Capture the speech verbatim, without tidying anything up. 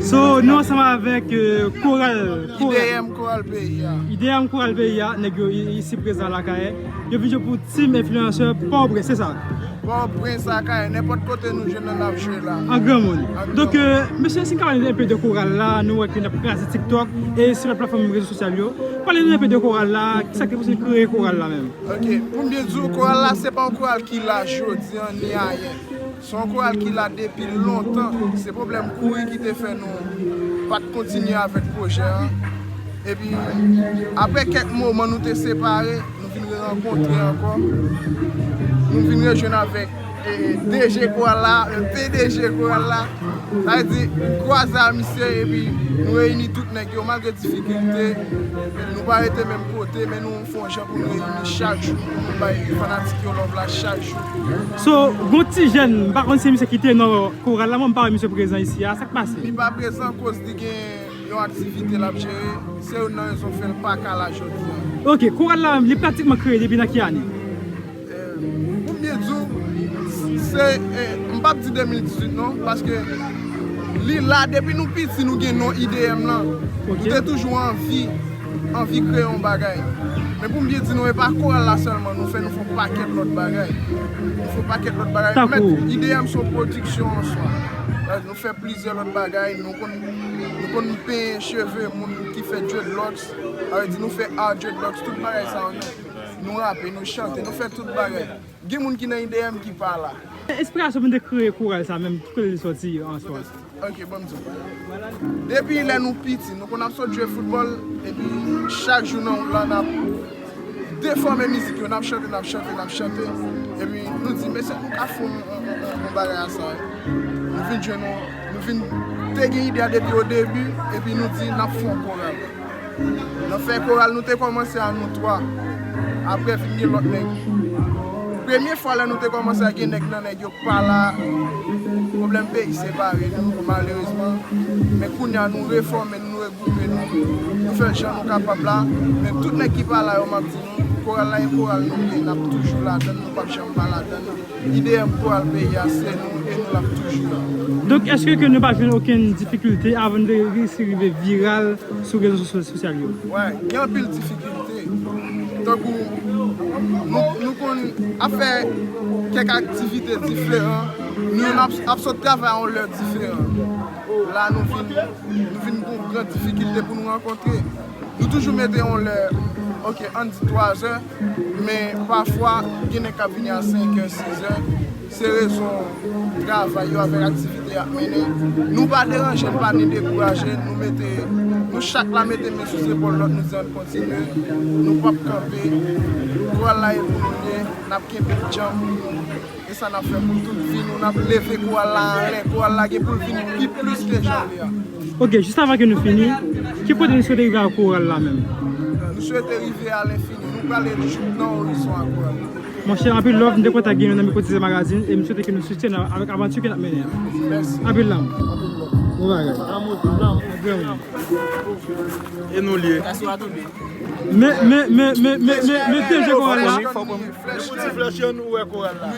So, nou ansanm avèk, euh, koral, koral. I D M koral peyi a. I D M koral peyi a, nèg yo i- isi prezan lakay. Yo vin jwe pou Team Influencer Pòtoprens, se sa? Pòtoprens, Akayè, nenpòt kote nou jwenn nan n ap jwe la. An granmoun. An granmoun. Donk, euh, mesye, si n ka pale enpe de koral la, nou wè ke n ap kraze TikTok e sou lòt platfòm rezo sosyal yo. Pale nou enpe de koral la, kisa ki te pouse n kreye koral la menm? Ok, pou m byen di w, koral la se pa yon koral ki la jodi an ni ayè. Se yon koral ki la depi lontan. Se pwoblèm kouri ki te fè nou pa t kontinye avèk pwojè an. Epi, apre kèk moman nou te separe, nou vin rankontre ankò. Nou vin rejwenn avèk, e, D J koral la, P D G koral la. Sa vle di, kwaze a misye, epi nou reyini tout nèg yo, malgre difikilte, nou pa rete menm kote, men nou fè yon jan pou nou reyini chak jou, pou nou bay fanatik yo love la chak jou. So, gon ti jèn, m pa konn si misye ki tenò koral la, mwen m pa wè misye prezan isi a, sa k pase? Li pa prezan koz li gen yon aktivite l ap jere, se youn nan rezon fè l pa ka la jodi an. Ok, koral la, li pratikman kreye depi nan ki ane? Eh, pou m byen di w, se, eh, m p ap di de mil dizuit non, paske li la, depi nou piti, nou gen non I D M lan. Ok. Nou te toujou anvi, anvi kreye yon bagay. Men pou m byen di nou, e pa koral la sèlman, nou fè, nou fè yon pakèt lòt bagay. Nou fè yon pakèt lòt bagay. Tankou? Mèt, I D M se yon pwodiksyon an swa. Eh, nou fè plizyè lòt bagay, nou konn, nou konn penyen cheve moun ki fè dreadlocks, sa vle di nou fè art dreadlocks, tout bagay sa yo, nou, nou rape, nou chante, nou fè tout bagay. Gen moun ki nan I D M ki pa la. Enspirasyon pou n te kreye koral sa menm, ki kote li sòti an swa? Ok, ban m di w. Depi lè nou piti, nou konn ap sot jwe foutbòl, epi chak jou nan wout la, n ap defòme mizik yo, n ap chante, n ap chante, n ap chante. Epi nou di, mesye, nou ka fè yon, yon, yon, yon, yon bagay a sa, wi. Nou vin jwenn yon, nou vin te gen ide a depi o debi, epi nou di, n ap fè yon koral. Nan fè koral, nou te kòmanse a nou twa. Apre, vin gen lòt nèg. Premye fwa, lè nou te kòmanse a gen nèg nan nèg yo pa la, pwoblèm peyi separe nou, malerezman. Men kounye a, nou refòme, nou regwoupe nou, nou fè l jan nou kapab la. Men tout nèg ki pa la yo, m ap di nou, koral la e koral nou ye, n ap toujou ladan l, nou p ap janm pa ladan l. I D M koral peyi a, se nou e nou l ap toujou la. Donk, èske ke nou pa jwenn okenn difikilte avan nou te reyisi rive viral sou rezo sosyo-, sosyal yo? Wè, gen anpil difikilte. Tankou, nou, nou konn ap fè kèk aktivite diferan, nou ap, ap sot travay yon lè diferan. La, nou vin, nou vin gon gran difikilte pou nou rankontre. Nou toujou mete yon lè, ok, ann di twazè, men pafwa, gen nèg k ap vini a senkè, sizè. Se rezon travay yo avèk aktivite y ap mennen. Nou pa deranje, nou pa ni dekouraje, nou mete, nou chak la mete men sou zepòl lòt, nou di ann kontinye, nou p ap kanpe. Koral la e pou nou l ye, n ap kenbe l djanm. E sa n ap fè pou tout vi nou, n ap leve koral la anlè. Koral la gen pou l vin pi plis ke jan l ye a. Ok, jis avan ke nou fini, ki kote nou swete rive ak koral la menm? Nou swete rive a lenfini. Nou prale jouk nan orizon ak koral la. Monchè, anpil love, m te kontan gen nou nan mikwo Tizè Magazine e m swete ke nou soutyen nou avèk avanti ke n ap mennen an. Mèsi. Anpil love. Anpil love. Bon bagay. Lanmou, lanmou. Granmoun. E nou l ye. Men, men, men, men, men, men, men, T J koral la. Fò pran, fò pran. Flèch, flèch, nou wè koral la.